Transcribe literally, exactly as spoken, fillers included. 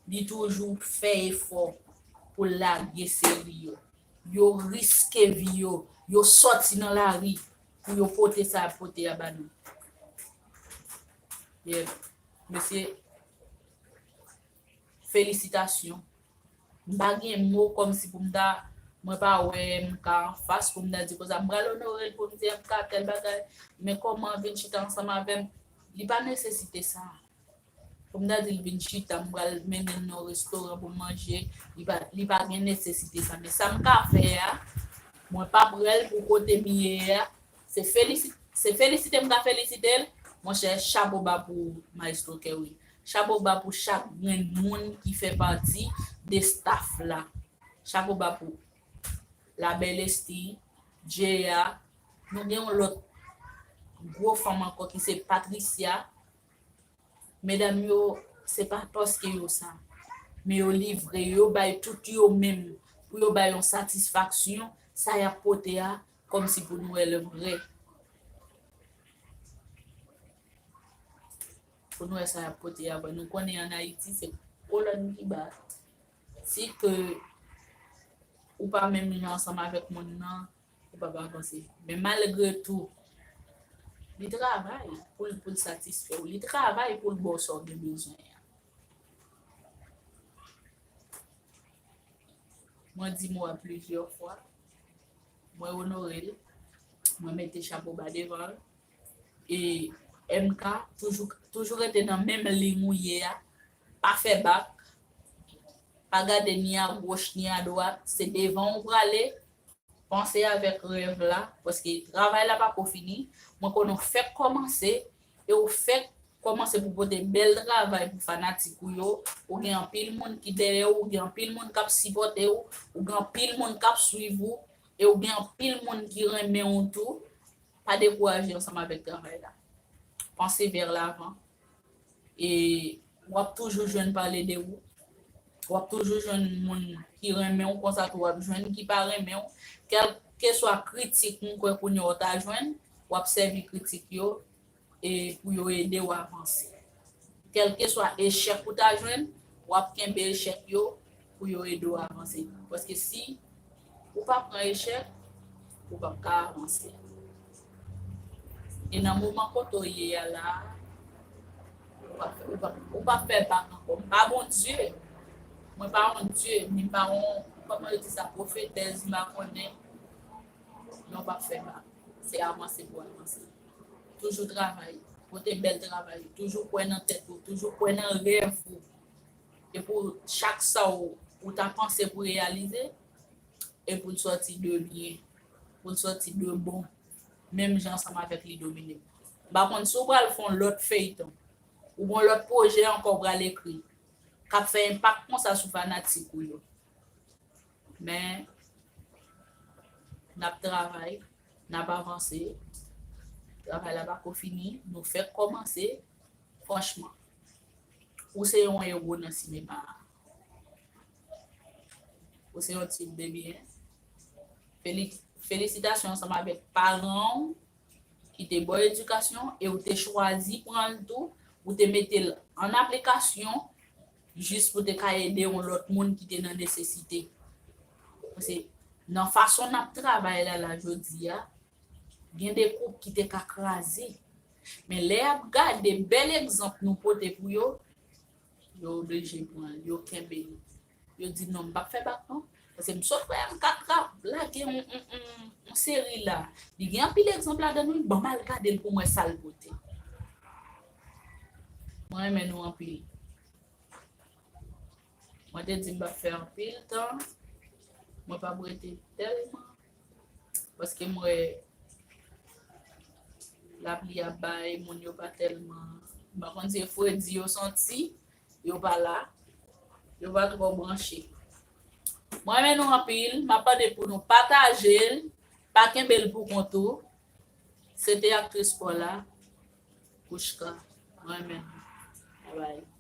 li toujou fè efò pou l lage seri yo. Yo riske vi yo, yo sòti nan lari pou yo pote sa y ap pote a ba nou. Yeah. Mesye, felisitasyon. M pa gen mo kòmsi pou m ta, mwen pa wè M K anfas pou m ta di konsa, m pral onore l pou m di M K tèl bagay, men kòman vin chita ansanm avè m, li pa nesesite sa. Pou m ta di l vin chita, m pral mennen l nan yon restoran pou m manje, li pa, li pa gen nesesite sa. Men sa m ka fè a, mwen p ap rè l pou kote m ye a, se felisi-, se felisite m ka felisite l, monchè, chapo ba pou Maestro Kerry. Chapo ba pou chak grenn moun ki fè pati de staff la. Chapo ba pou La Belle Esty, Jaya, nou gen yon lòt gwo fanm ankò ki se Patricia. Medam yo, se pa paske yo sa, men yo livre, yo bay tout yo menm pou yo bay yon satisfaksyon, sa y ap pote a, kòmsi pou nou wè l vrè. Pou nou wè sa y ap pote a vrè. Nou konnen ann Ayiti, se kolòn ki bat. Si ke ou pa menm jan ansanm avèk moun nan, ou p ap avanse. Men malgre tou, li travay pou l, pou l satisfè w. Li travay pou l ba w sa w gen bezwen an. Mwen di mo a plizyè fwa. Mwen onore l. Mwen mete chapo ba devan l. E M K, toujou, toujou rete nan menm liy ou ye a. Pa fè bak. Pa gade ni a goch ni a dwat. Se devan ou prale. Panse avèk rèv la, paske travay la pa ko fini. Mwen konnen w fèk kòmanse, e w fèk kòmanse pou pote bèl travay pou fanatik ou yo. Ou gen anpil moun ki dèyè w, ou gen anpil moun k ap sipòte w, ou gen anpil moun k ap swiv ou, e ou gen anpil moun ki renmen w tou. Pa dekouraje ansanm avèk travay la. Panse vè lavan. E w ap toujou jwenn pale de ou. W ap toujou jwenn moun ki renmen w, konsa tou w ap jwenn ki pa renmen w. Kèlkeswa kritik m kwè kounye a w ta jwenn, w ap sèvi kritik yo, e pou yo ede w avanse. Kèlkeswa echèk ou ta jwenn, w ap kenbe echèk yo pou yo ede w avanse. Paske si ou pa pran echèk, ou p ap ka avanse. E nan moman kote w ye a la, ou p ap, ou p ap, ou p ap fè bak ankò. M pa Bondye. Mwen pa yon Dye, ni m pa yon, kòman yo di sa, pwofetèz, m pa konnen. Men w p ap fè bak. Se avanse pou avanse. Toujou travay. Pote bèl travay. Toujou kwè nan tèt ou. Toujou kwè nan rèv ou. E pou chak sa w, ou ta panse pou reyalize, e pou l sòti de byen, pou l sòti de bon, menm jan ansanm avèk li domine. M pa konn si w pral fè yon lòt feyton, oubyen yon lòt pwojè ankò w pral ekri, k ap fè enpak konsa sou fanatik ou yo. Men, n ap travay, n ap avanse. Travay la pa ko fini, nou fèk kòmanse. Franchman, ou se yon ewo nan sinema a. Ou se yon tip de byen. Feli-, felisitasyon ansanm avèk paran w ki te ba w edikasyon e ou te chwazi pran l tou, ou te mete l an aplikasyon jis pou te ka ede yon lòt moun ki te nan nesesite. Paske nan fason n ap travay la, la jodi a, gen de koup ki te ka kraze. Men lè y ap gade bèl egzanp nou pote pou yo, yo oblije pran l, yo kenbe l. Yo di, "Non, m p ap fè bak non." Paske m sot wè M K t ap lage yon, yon, yon, yon seri la. Li gen anpil egzanp ladan l, wi, ban m al gade l pou m wè sa l pote. Mwen renmen nou anpil. Mwen te di m p ap fè anpil tan. Mwen p ap rete tèlman. Paske m wè lapli ap bay, moun yo pa tèlman, m pa konn si se fredi yo santi, yo pa la, yo pa twò branche. Mwen renmen nou anpil, m ap mande pou nou pataje l, pa kenbe l pou kont ou. Se te aktris Paula, Kouchka. Mwen renmen nou. Bye bye.